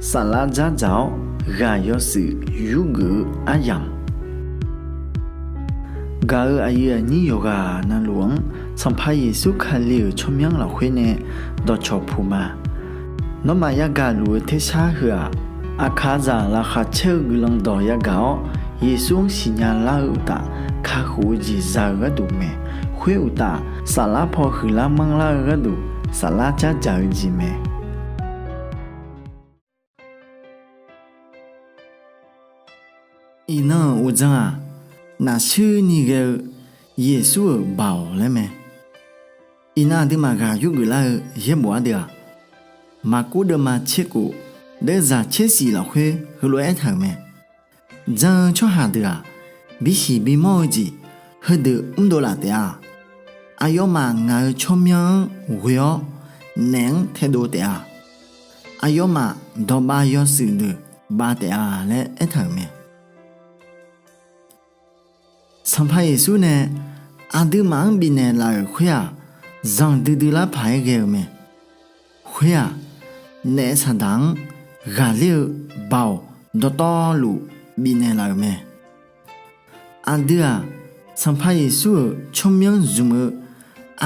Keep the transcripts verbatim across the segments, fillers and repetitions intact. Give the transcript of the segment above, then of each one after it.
Saflar dzardzaq-awr ghaq yawshuif yurgeuf-eu aryamq, gaq-euq aqyuif aqnyir yawqghaq navluf-anr Sanqpaq Yeqsur Kali-euq tsawrmyanr lafkhoer nae dawqcawq puq ma. Nawmaf yagaq luf-eu tersar heu-aq, aqkaqzaq laqkhaq caer-eu guiqlanq dawq yagaq-awr, Yeqsur-anr siqnya lar-eu uqtaf, kakhof-eu jeq za-eu gharduq mae. Khoer uqtaf, saflar paw huiqlar manrlar-eu gharduq, saflar dzardzaq-eu jeq mae. Iqnan-euq uqdzan-aq, nafshuir ni ghae-eu Yeqsur-euq Baoq laer mae. Iqnan aqduimaf ghaq yurgeuf lar-eu yaerbof ardeuv-aq, Maqkuv deuvma tserkhof deuvzaq tsershif lafkhoer heulof-aer aertaq-euq mae. Jan-eu tsawrhaq deuq-aq, bisiq bimawr-eu jeq heudeuq mrdov laf taef-a. Aqyawfmaf ngaq-euq tsawrmyanr-anr ghoe-awr naef-anr taedov taef-a. Aqyawfmaf dawqbav yawshuif deuq bav taef-a laer aertaq-euq mae. Sanqpaq Yeqsur nae aqduimaf-anr bifnaeq laf-euq khoer-aq, zanqdui dui lar paq-aer ghae-eu mae. Khoer-aq, naef saqdaq-anr ghaqler-eu Baoq dawqtawvluf bifnaeq laf-euq mae. Aqdui-aq, Sanqpaq Yeqsur-euq tsawrmyanr zmq-eu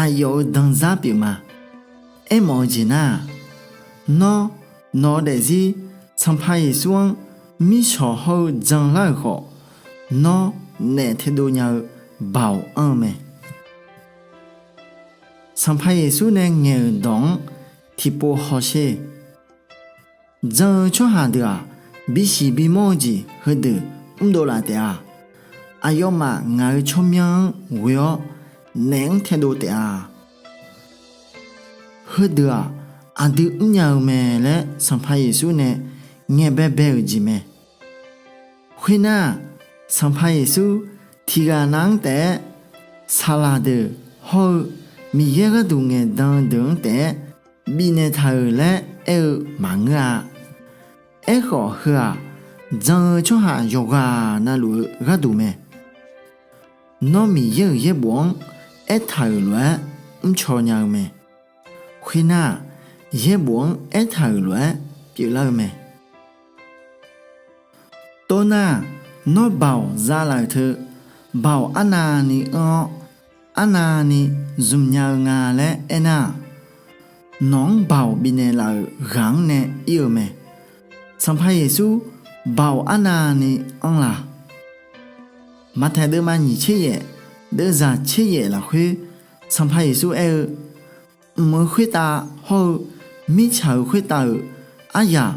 aqyawf-euq danzar pyeufma. Aermawf-eu jeq nar-aq, nawr nawq-eu daefzir Sanqpaq Yeqsur-anr mirshawq hawr-eu janlar-euq khawf, nawr naef taedov nya-eu Baoq anr-eu mae. Sanqpaq Yeqsur nae ngaeq-euq dawq-anr tiqpov hawsher. Jan-eu tsawrhaq deuq-aq, bisiq bimawr-eu jeq heudeuq mrdov laf taef-a. Aqyawfmaf ngaq-euq tsawrmyanr-anr ghoe-awr naef-anr taedov taef-a. Heudeuq-aq, aqdui mrnya-eu mae laer Sanqpaq Yeqsur nae ngaeqbae bae-euq jeq mae. Khoernar-aq, Sanqpaq Yeqsur tiqghaq nav-anr taef-aer saqlaq deuq hawr-eu Miqyaer gharduq ngaeqdan-eu deuq-anr taef-aer bifnaeq taq-euq laer aer-eu maqngeur-a. Aerkhawf heu-aq, jan-eu tsawrhaq yawqghaq navluf-eu gharduq mae. Nawr Miqyaer-euq yaerbof-anr aertaq-euq lof-aer mrcaw nya-eu mae. Khoernar-aq, yaerbof-anr aertaq-euq lof-aer pyeuflar-eu mae. Toxnar-aq, nawr Baoq zalaf-euq teu, Baoq arnavni anr-awr, arnavni zmqnya-eu nga laer aernar-aq, nawq-anr Baoq bifnaeq laf-euq ghaq-anr nae ir-eu mae. Sanqpaq Yeqsur Baoq arnavni anr la? Maqtaeq deuvma nyiq tser yaef, deuvzaq tser yaef lafkhoer Sanqpaq Yeqsur aer-eu, mq-euq khoertav hawr-eu mirtsaq-euq khoertav-euq aryaq,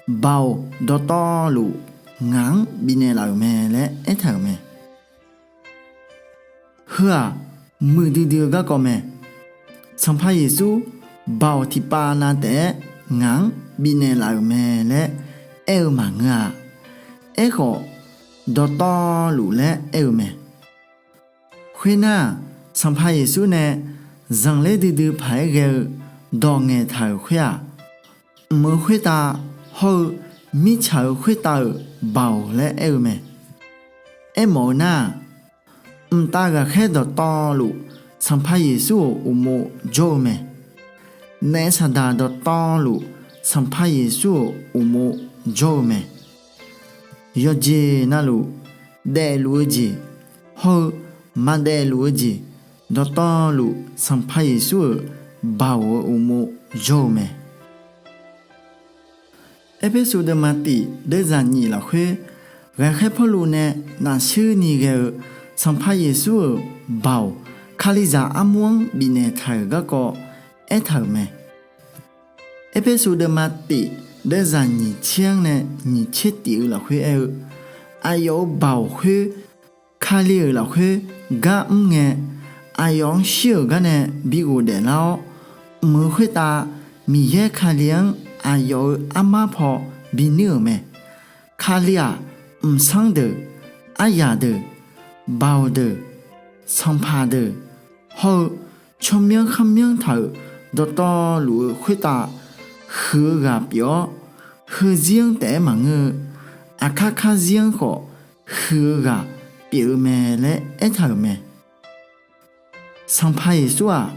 Baoq dawqtawvluf ngaq-anr bifnaeq laf-euq mae laer aertaq-euq mae. Heu-aq, muiqdui dui-eu garkawv mae. Sanqpaq Yeqsur Baoq tiqpav nav taef-aer ngaq-anr bifnaeq laf-euq mae laer aer-eu maqngeur-a. Aerkhawf, dawqtawvluf laer aer-eu mae. Khoernar-aq, Sanqpaq Yeqsur nae zanqler duidui paq-aer ghae-eu dawq ngaeqtaq-euq khoer-aq, mq-euq khoertav hawr-eu mirtsaq-euq khoertav-euq Baoq laer aer-eu mae. Aermawf-eu nar-aq, mqtav ghaqkhaer dawqtawvluf Sanqpaq Yeqsur-euq uqmov jawr-eu mae. Naef saqdaq dawqtawvluf Sanqpaq Yeqsur-euq uqmov jawr-eu mae. Yawqjeq navluf, daefluf-eu jeq hawr-eu maqdaefluf-eu jeq dawqtawvluf Sanqpaq Yeqsur-euq Baoq-euq uqmov jawr-eu mae. Erpersu deuvma tif deuvzaq nyiq lafkhoer, ghaqkhaer Pawrluv nae nafshuir ni ghae-eu Sanqpaq Yeqsur-euq Baoq Kalizaq armur-anr bifnaeq taq-euq garkawv aertaq-euq mae. Erpersu deuvma tif deuvzaq nyiq tser-anr nae nyiq tser tif-eu lafkhoer aer-eu, aqyawf-euq Baoq khoer Kali-euq lafkhoer gar mr ngae, aqyawf-anr shir-euq garnae bi ghofdaef lar-awr, mq-euq khoertav Miqyaer Kali-anr aqyawf-euq armar paw binuir-euq mae. Kali-aq, mqsanr deuq, aryaq deuq, Baoq deuq, sanqpaq deuq, hawr-eu tsawrmyanr kharmyanr taq-euq dawqtawvluf-eu khoertav huiq-eu ghaq pyeuf-awr, heuzir-anr taef-aer maqngeur-eu, aqkar karzir-anr khawf huiq-eu ghaq pyeuf-eu mae laer aertaq-euq mae. Sanqpaq Yeqsur-aq,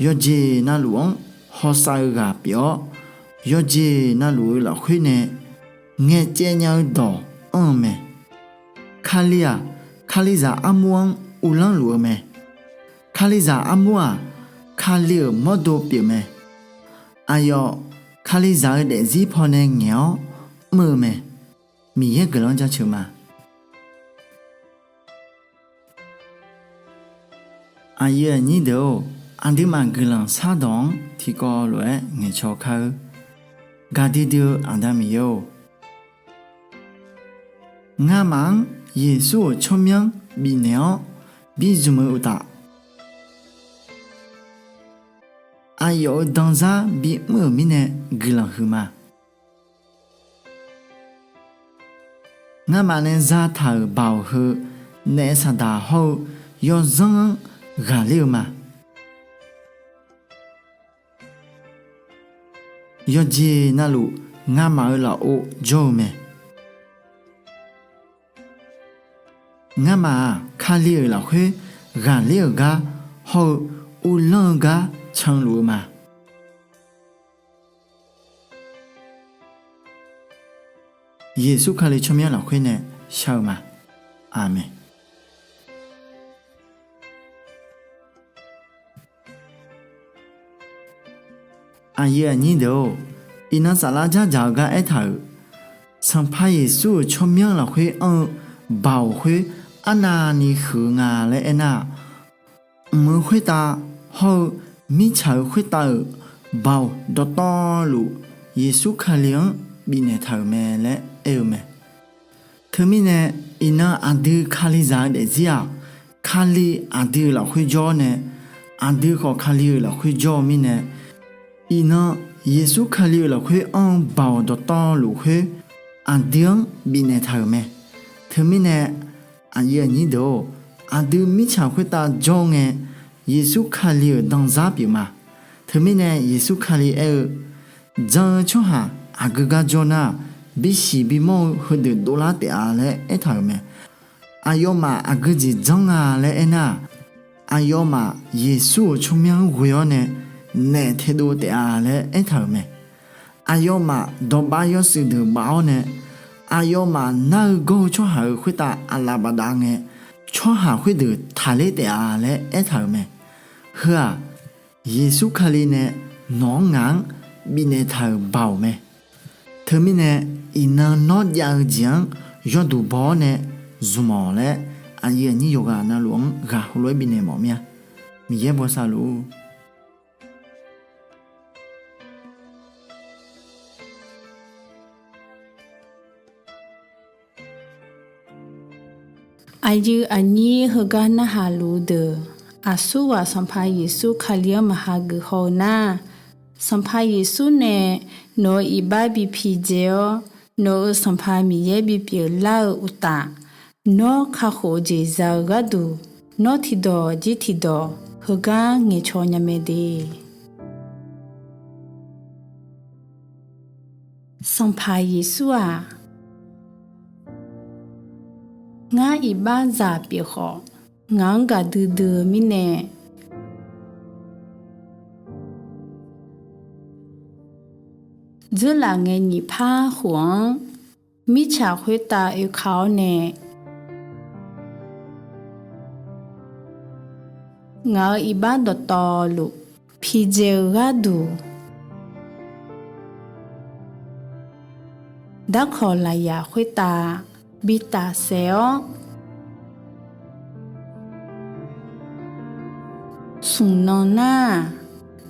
yawqjeq navluf-anr hawsav-eu ghaq pyeuf-awr, yawqjeq navluf-eu lafkhoer nae ngaeqcaev nya-eu dawq anr-eu mae. Kali-aq, Kalizaq armur-anr uvlanr luf-eu mae. Kalizaq armur-aq, Kali-euq mawrdo pyeuf mae. Aqyawf, Kalizaq-eu daefzir pawnae ngaeq-awr mr-eu mae. Miqyaer guiqlanq-anr jaceuq ma. Aqyuif aqnyir deuq-or, aqduimaf guiqlanq shardawq-anr tiqkawv lof-aer ngaeqcaw kar-eur. Gaqdui dui-eu Aqda Miqyaer-or, ngamaf-anr Yeqsur-euq tsawrmyanr bifnaeq-awr bizmq-eu uqtaf, aqyawf-euq danzar bimr-euq mirnae guiqlanq huiqma. Ngamaf nae zataq-euq baoq heu naef saqdaq hawr-eu yawzanr-anr ghaqler-eu ma. Yawqjeq navluf ngamaf-euq lafov jawr-eu mae. Ngamaf-aq, Kali-euq lafkhoer ghaqler-euq gar hawr-eu uvlanr-eu gar canluf-eu ma. Yeqsur Kali tsawrmyanr lafkhoer nae shar-eu ma. Aqmeq. Aqyuif aqnyir deuq-or, iqnan saflar jardzaq-eu gar aertaq-euq, Sanqpaq Yeqsur-euq tsawrmyanr lafkhoer anr-eu baoq khoer arnavni huiq-eu nga laer aernar-aq, mq-eu khoertav hawr-eu mirtsaq-euq khoertav-euq baoq dawqtawvluf Yeqsur Kali-anr bifnaeq taq-euq mae laer aer-eu mae. Teumirnae, iqnan aqdui Kalizaq-eu daefzir-aq, Kali aqdui-euq lafkhoer jawr-awr nae, aqdui khawf Kali-euq lafkhoer jawr-eu mirnae, iqnan Yeqsur Kali-euq lafkhoer anr-eu baoq dawqtawvluf khoer aqdui-anr bifnaeq taq-euq mae. Teumirnae, aqyuif aqnyir deuq-or, aqdui mirtsaq khoertav jawr ngae, Yeqsur Kali-euq danzar pyeufma. Teumirnae Yeqsur Kali aer-eu, jan-eu tsawrhaq aqgeu gar jawr nar-aq, bisiq bimawr-eu heudeuq dovlar taef-a laer aertaq-euq mae. Aqyawfmaf aqgeu jeq janr nga laer aernar-aq, aqyawfmaf Yeqsur-euq tsawrmyanr-anr ghoe-awr nae naef taedov taef-a laer aertaq-euq mae. Aqyawfmaf dawqbav yawshuif deuq bav-awr nae, aqyawfmaf nar-eu gawr-eu tsawrhaq-euq khoertav aqlaf bafdav ngae, tsawrhaq khoerdeuq taqler taef-a laer aertaq-euq mae. Heu-aq, Yeqsur Kali nae nawq-anr ngaq-anr bifnaeq taq-euq baoq mae. Teumirnae, iqnan nawr jav-eu jeq-anr yawduq baw-awr nae zmq-awq laer, aqyuif aqnyir yawqghaq navluf-anr ghaq heulof-aer bifnaeq mawf mir-a. Miqyaer bosav luf-ur. Aqyuif aqnyir heugar narhaq luf-eu deuq, aqsurghaq Sanqpaq Yeqsur Kali-anr maqha geuf haw-eu nar, Sanqpaq Yeqsur nae nawq-euq iqbax bi pidzae-awr, nawq-euq Sanqpaq Miqyaer bipyeuf lar-eu uqtaf, nawr kakhof-eu jeq za-eu gharduq, nawr tiqdawq jir tiqdawq heugar ngaeqcaw nya mae de. Sanqpaq Yeqsur-aq, ngar iqbaxzaq pyeuf khawf, ngaq-anr gaqdui dui-eu mirnae, dzeurlaf ngae nyiq par khof-anr mirtsaq khoertav oekaq-awr nae, ngaq-euq iqbax dawqtawvluf pidzae-eu gharduq, darkawq lafyaq khoertav bi tafsaef-awr, smq nan nar-aq,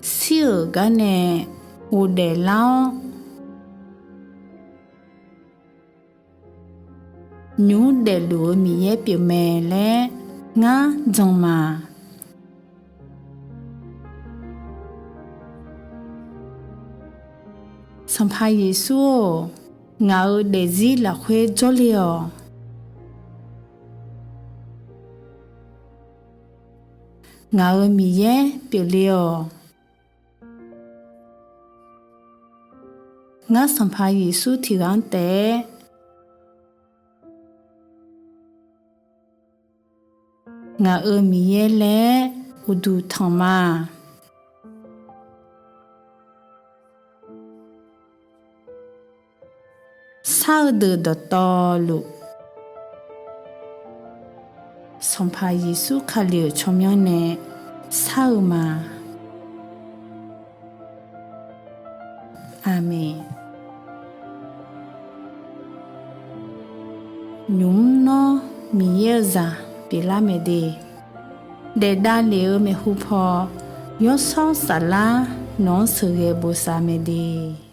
shir-euq gar nae ghofdaef lar-awr, nymr daefluf-eu Miqyaer pyeufmae laer ngar jan ma. Sanqpaq Yeqsur-or, ngaq-euq daefzir lafkhoer jawrle-awq. Ngaq-euq Miqyaer pyeufle-awq. Ngar Sanqpaq Yeqsur tiqghaq-anr taef-aer ngaq-euq Miqyaer laer uqduq tanq ma. Shar-eu deuq dawqtawvluf, Sanqpaq Yeqsur Kali-euq tsawrmyanr nae shar-eu ma. Aqmeq. Nymq mr nawr Miqyaer-eu zaq pyeuflar mae de, daef davlef-eu maeqhu paw Yawshawr Saflar nawq-anr sheuqghae bosav mae de.